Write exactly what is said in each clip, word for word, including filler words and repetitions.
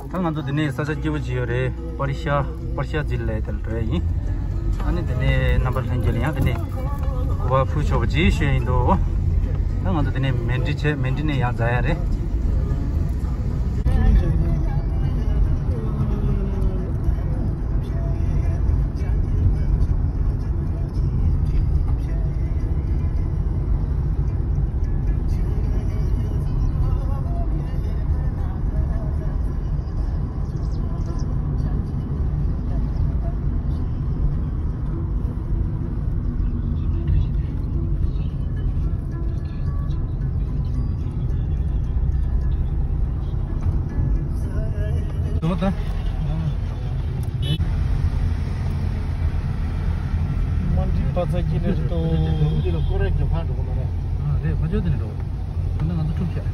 ད་ང་ཚོ་འདི་ནས་ས་ཆ་སྐྱིད་པོ་ཅིག་ཡོད་རེད། པར་ཤ་པར་ཤ་ཟིལ་ལས་དེར་འགྲོ་ཡ་ཡིན། ཨ་ནི་འདི་ནས་རྣམ་པ་ལྷན་རྒྱས་ལ་ཡང་འདི་ནས་གོ་བ་ཕུལ་ཆོག་པ་ཅིག་ཞུ་ཡ་ཡིན་འདུག་ད་ང་ཚོ་འདི་ནས་མཎྜལ་བྱས། མཎྜལ་ནས་ཡར་འཛེག་ཡ་རེད། མ་འགྲིག་པ་ཚ་གི་ལེར་ཏོ། འདི་ལ་ཀོ་རེ་ཇོ་ཕར་འགྲོ་གི་མ་རེད། ཨ་རེད། ཕ་ཇོ་དེ་ནས་འགྲོ། ད་ནི་ང་ཚོ་ཐུག་ཤག་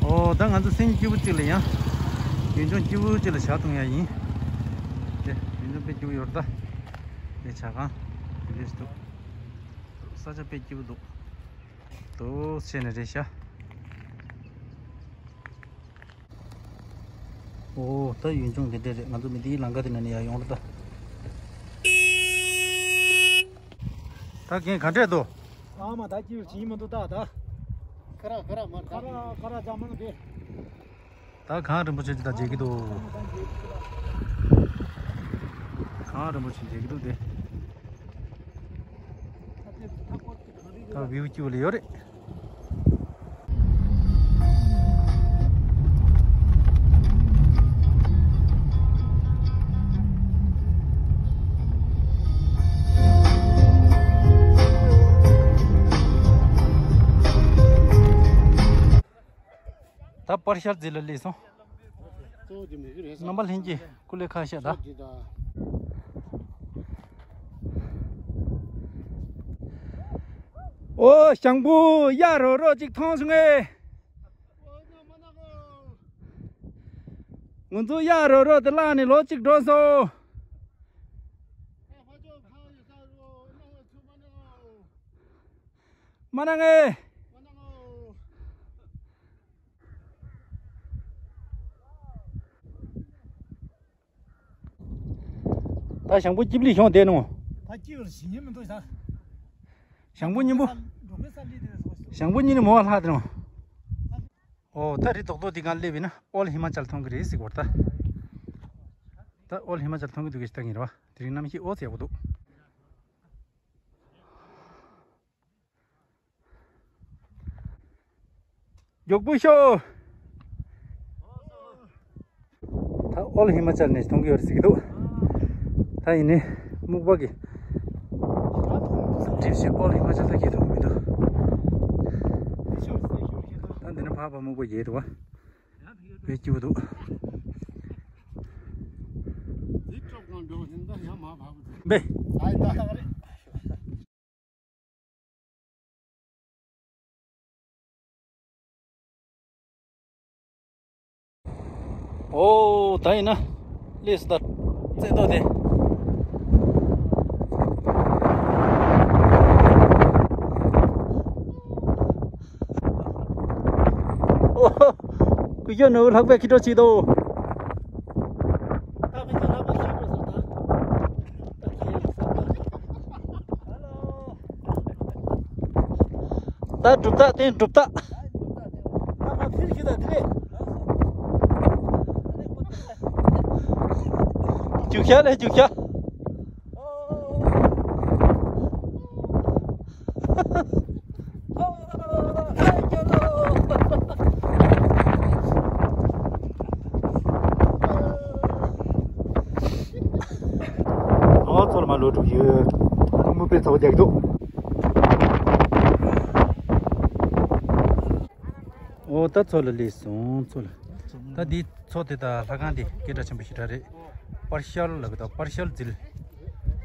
ཨོ། ད་ང་ཚོ་སེམས་སྐྱིད་པོ་གཅིག་ལ་ཡང་ཡུལ་ལྗོངས་སྐྱིད་པོ་གཅིག་ལ་ཇ་འཐུང་ཡ་ཡིན། དེ་ཡུལ་ལྗོངས་དཔེ་སྐྱིད་པོ་ཡོད་རེད་ད། དེ་ཇ་ཁང་དེ་འདྲས་འདུག་ས་ཆ་དཔེ་སྐྱིད་པོ་འདུག་དུ་བྱས་ནས་རེད་ཤག་ཨོ། ད་ཡུལ་ལྗོངས་དེ་འདྲས་རེད། ང་ཚོ་མི་འདིའི་ལམ་ཁ་དེ་ནས་ནི་ཡར་ཡོང་རེད་ད། ད་རྒན་ག་འདྲས་འདུག་ཨ་མ་ད་སྐྱིད་པོ་ཅིག་ཡིན་མི་འདུག་ད་ད། ཁ་ར་ཁ་ར་མ་ཁ་ར་ཁ་ར་ཇ་མང་གི། ད་གངས་རིན་པོ་ཆེ་དེ་དང་མཇལ་གྱི་འདུག་གངས་རིན་པོ་ཆེ་མཇལ་གྱི་འདུག་སྟེ། ད་བིའུ་སྐྱིད་པོ་ལ་ཡོད་རེད། ད་པར་ཤ་རྫི་ལ་སླེབས་སོང་། རྣམ་པ་ལྷན་རྒྱས་སྐུ་ལས་ཁ་ཤས་ད། ཨོ་ཞང་པོ་གཡག་རོ་རོ་ཅིག་མཐོང་སོང་ངས། ང་ཚོ་གཡག་རོ་རོ་དེ་བླངས་ནས་ལོ་གཅིག་འགྲོ་སོང་། མ་གནང་ངས། ད་ཞང་པོ་སྐྱིབ་ལི་ཤོང་བསྡད་ནོ། ད་སྐྱིབ་ལི་ཞིག་ཉན་མི་འདུག་ད། ཞང་པོ་གཉིས་པོ། འགྲོ་མི་ས་ལི་དེ་སོ། ཞང་པོ་གཉིས་ནི་མོ་བ་ལྷག་དེ་ནོ། ཨོ་ད་རི་རྡོག་རྡོག་དེ་གང་སླེབས་ཡིན་ན་ཨོལ་ཧི་མ་ཅལ་མཐོང་གི་རེད་ཟིག་བར་ད། ད་ཨོལ་ཧི་མ་ཅལ་མཐོང་གི་འདུག་གི་ཞིག་ད་ངེས་རེད་བ། དེ་རིང་གནམ་གཤིས་ཨོ་ཙི་ཡག་པོ་འདུག་མགྱོགས་པོ་ཤོག་ད་ཨོལ་ཧི་མ་ཅལ་ནས་མཐོང་གི་ཡོད་རེད་ཟེར་གྱི་འདུག་ད་ཡིན་ནའི་སྨུག་པ་གི་གྲིབ་བཞིན་ཨོལ་ཧི་མ་ཅལ་ད་གྱེས་མཐོང་གི་མི་འདུག་ད་འདི་ནས་ཕར་ཕར་སྨུག་པ་རྒྱས་འདུག་བ། བས་སྐྱིད་པོ་འདུག་འབེ། ཨོ་ད་ཡིན་ན་ལས་སུ་ད་རྩེ་ཏོ་དེ། ཨོ་ཀུ་ཤོ་ནུ་ལྷག་པའི་ཁྱི་གྲོ་ཆི་དོ། ད་གྲུབ་རྟགས་དེ་གྲུབ་རྟགས། རྒྱུག་ཤ་ལས་རྒྱུག་ཤ། ཨོ་ཚོར་མ་ལོ་དྲུག་ཡོད། ཨ་ནི་མུ་པའི་ཚོགས་རྒྱག་འདུག་ཨོ་ད་ཚོ་ལ་ལས་སོང་ཚོ་ལ། ད་འདི་ཚོ་དེ་ད་ལྷ་ཁང་དེ་སྐད་གྲགས་ཆེན་པོ་ཞེ་དྲག་རེད། པར་ཤལ་ལབ་ད་པར་ཤལ་ཟིལ།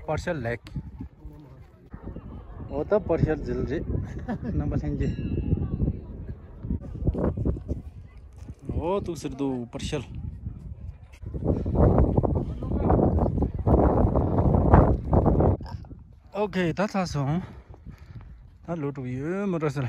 པར་ཤལ་ལེག་ཨོ་ད་པར་ཤལ་ཟིལ་རེད། རྣམ་པ་ལྷན་རྒྱས། ཨོ་ཏུག་ཟེར་འདུག་པར་ཤལ། ཨོ་ཁེ་ད་ཚར་སོང་། ད་ལོ་དྲུག་ཡོད་མ་རེད་ཟེར།